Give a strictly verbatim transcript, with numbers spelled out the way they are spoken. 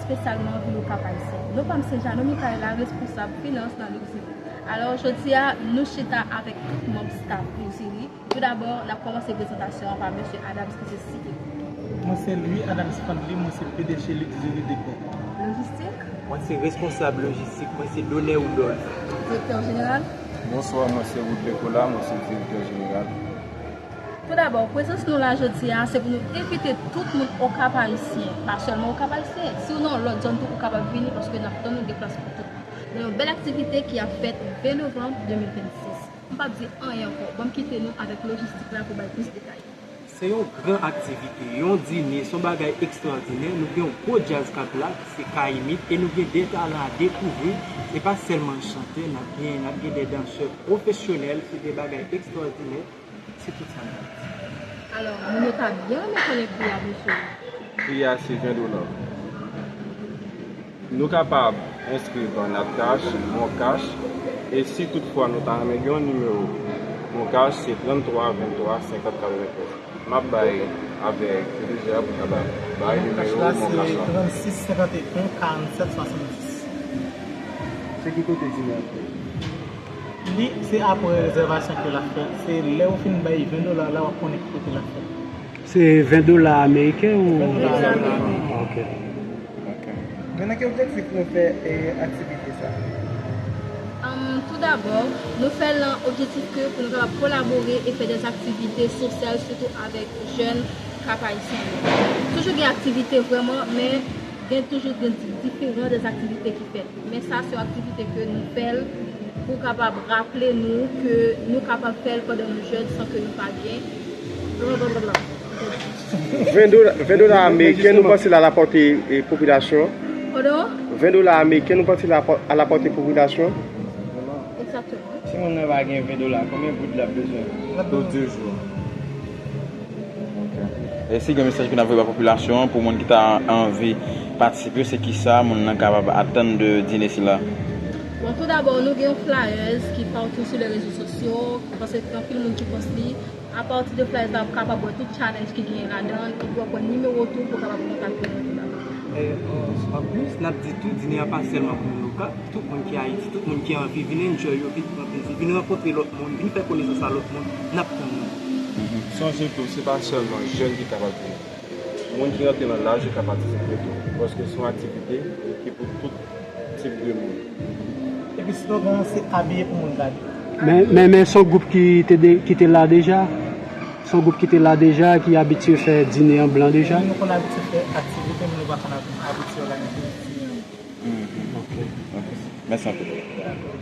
espesyalman vil Okap Ayisyen. Non pa m se Jeannot Michaela, responsab finans nan Luxury. Alò, jodi a, nou chita avèk tout manm staff Luxury. Toudabò, n ap kòmanse prezantasyon an pa mesye Adams ki se C E O. Mwen se Louis Adams Fandly, mwen se P D G Luxury Decor. Lojistik? Mwen se responsab lojistik, mwen se Donè Woodolphe. Direktè jeneral? Bonswa, mwen se Woodley Colas, mwen se direktè jeneral. Toudabò, prezans nou la jodi a, se pou nou envite tout moun Okap Ayisyen, pa sèlman Okap Ayisyen. Si w nan yon lòt zòn tou, ou kapab vini paske n ap tann ou gen plas pou tout moun. Nan yon bèl aktivite ki ap fèt ven novanm de mil vennsis. M p ap di anyen ankò. Ban m kite nou avèk lojistik la pou bay plis detay. Se yon gran aktivite, yon dine, se yon bagay ekstwòdinè. Nou gen yon gwo djaz k ap la, se Kayimit, e nou gen de talan a dekouvri. Se pa sèlman chantè, n ap gen, n ap gen de dansè pwofesyonèl, se de bagay ekstwòdinè. Se tout sa n ap di. Alò, moun yo ta byen renmen konnen pri a, mesye. Pri a se ven dola. Nou kapab enskri pa Natcash, Moncash, e si toutfwa nou ta renmen gen yon nimewo Moncash, se tranntwa venntwa senkant katreventrèz. M ap bay avèk P D G a pou ta ba, bay nimewo Moncash la. Trann sis senkant e en karannsèt swasanndis. Se ki kote dine a ap fèt? Li, se apre rezèvasyon ke l ap fèt. Se lè ou fin bay ven dola la, w ap konnen ki kote l ap fèt. Se ven dola ameriken ou? Ven dola ameriken. Ok. Ok. Men nan ki objektif nou fè, eh, aktivite sa? Am, toudabò, nou fè l nan objektif ke pou nou kapab kolabore e fè de aktivite sosyal, sitou avèk jèn Kap Ayisyen yo. Toujou gen aktivite vrèman, men gen toujou gen di-, diferan de aktivite ki fèt. Men sa se yon aktivite ke nou fè l pou kapab raple nou ke nou kapab fè l pandan nou jèn san ke nou pa gen blablabla. Ven dola, ven dola ameriken, nou panse l al apòte, eh, popilasyon an? Pardon? Ven dola ameriken, nou panse l apò-, al apòte popilasyon an? Egzakteman. Si moun nan pa gen ven dola, konbyen goud l ap bezwen? Pou de jou. Ok. E si gen mesaj ke n ap voye ba popilasyon an pou moun ki ta anvi patisipe, se kisa moun nan kapab atann de dine sila? Bon, toudabò, nou gen yon flyers ki pati sou le rezo sosyo, paske gen anpil moun ki pòs li. Apati de flyers la, ou kapab wè tout challenge ki genyen ladan l, epi w ap wè nimewo tou pou w kapab kontakte nou toudabò. E, an, anplis, n ap di tou, dine a pa sèlman pou moun Okap, tout moun ki Ayiti, tout moun ki anvi vin enjoy yo, vin pran plezi, vin rankontre lòt moun, vin fè konesans a lòt moun, n ap tann nou. Mhm. Sonje tou, se pa sèlman jèn ki kapab vini. Moun ki rantre nan laj yo ka patisipe tou, paske se yon aktivite ki pou tout tip de moun. Epi slogan an se abiye pou moun gade. Men, men, men se yon gwoup ki te de-, ki te la deja. Se yon gwoup ki te la deja, ki abitye fè dine an blan deja. Wi, nou konn abitye fè aktivite, men nou pa konn ab-, abitye òganize dine an. Mhm. Ok. Ok. Mèsi anpil. Dakò.